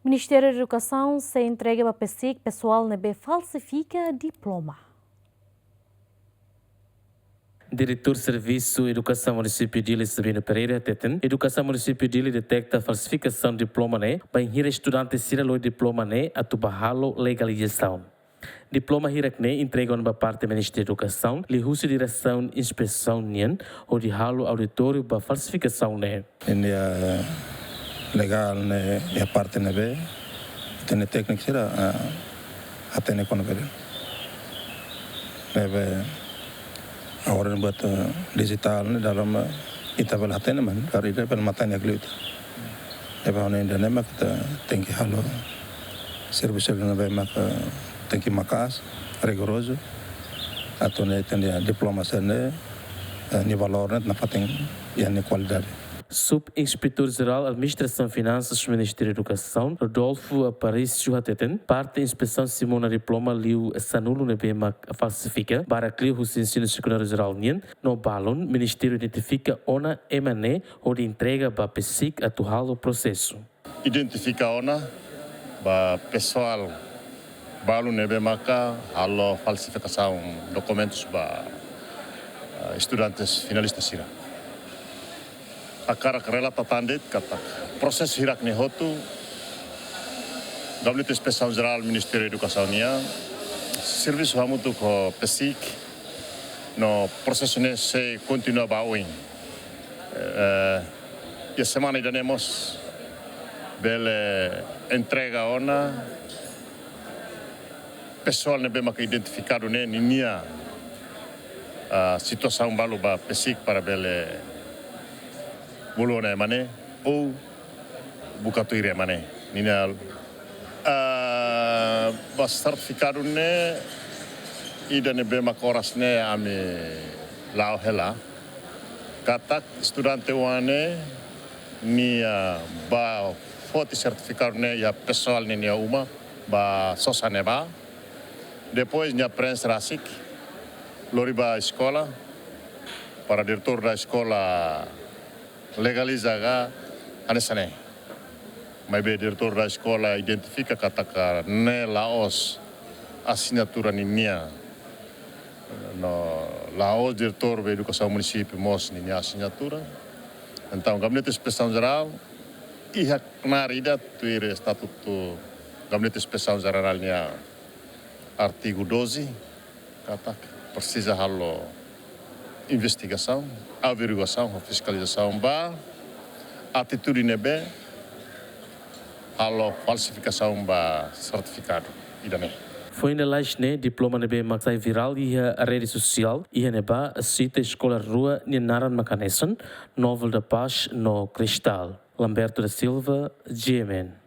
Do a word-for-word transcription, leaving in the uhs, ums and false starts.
Ministériu Edukasaun sei entrega ba PESIC pesoál ne'ebé falsifika diploma. Diretór Servisu Edukasaun Munisípiu Dili, Sabino Pereira, hateten, Edukasaun Munisípiu Dili deteta falsifikasaun diploma ne'e, bainhira estudante sira lori diploma ne'e atu ba halo legalizasaun. Diploma hirak-ne'e entrega ona ba parte Ministériu Edukasaun, liuhusi diresaun inspesaun nian, hodi halo auditóriu ba falsifikasaun ne'e. Nia legál ne'e iha parte ne'ebé, ita-nia tékniku sira, ah, hatene kona-ba ne'e. Ne'ebé, agora ne'e buat, ah, dijitál ne'e dalam, ah, ita bele hatene, maibé ita bele matan iha klita. Ne'ebé, ha'u hanoin ida-ne'e mak ita tenke halo servisu ne'ebé mak tenke maka'as, rigorozu, atu nune'e ita-nia diploma sira-ne'e, eh, nia valór ne'e nafatin iha nia kualidade. Subinspetór Jerál Administrasaun Finansas Ministériu Edukasaun, Rodolfo Aparício, hateten, parte inspesaun simu ona diploma liu sanulu ne'ebé mak falsifika, barak liu husi Ensinu Sekundáriu Jerál nian, no balun Ministériu identifika ona ema ne'e hodi entrega ba PESIC atu halo prosesu. Identifika ona ba pesoál balu ne'ebé maka halo falsifikasaun dokumentus ba, eh, estudantes finalista sira. Hakarak relata tan de'it katak prosesu hirak-ne'e hotu, Gabinete Inspesaun Jerál Ministériu Edukasaun nian servisu hamutuk ho PESIC, no prosesu ne'e sei kontinua ba oin. Eh, iha semana ida-ne'e mós bele entrega ona pesoál ne'ebé maka identifikadu ne'e ninia, ah, situasaun balu ba PESIC para bele bolu ona ema ne'e ou buka tuir ema ne'e. Ninia, ah, ba sertifikadu ne'e ida ne'ebé maka oras ne'e ami la'o hela. Katak estudante oan ne'e nia ba foti sertifikadu ne'e iha pesoál ninia uma ba sosa ne'ebá. Depois nia preenxe rasik, lori ba eskola, para diretór da eskola legaliza ka hanesan ne'e. Maibé diretór da eskola identifika katak ne'e la'ós asinatura ninian. No la'ós diretór ba edukasaun munisípiu mós ninia asinatura. Entaun, Gabinete Inspesaun Jerál iha knaar ida tuir estatutu Gabinete Inspesaun Jerál nia artigu doze, katak presiza halo investigasaun, averiguasaun, fiskalizasaun ba atitude ne'ebé halo falsifikasaun ba sertifikadu ida-ne'e. Foin lalais ne'e, diploma ne'ebé mak sai virál iha rede sosiál iha ne'ebá, sita eskola rua nia naran mak hanesan, Novel da Paz no Cristal. Lamberto da Silva, G M N.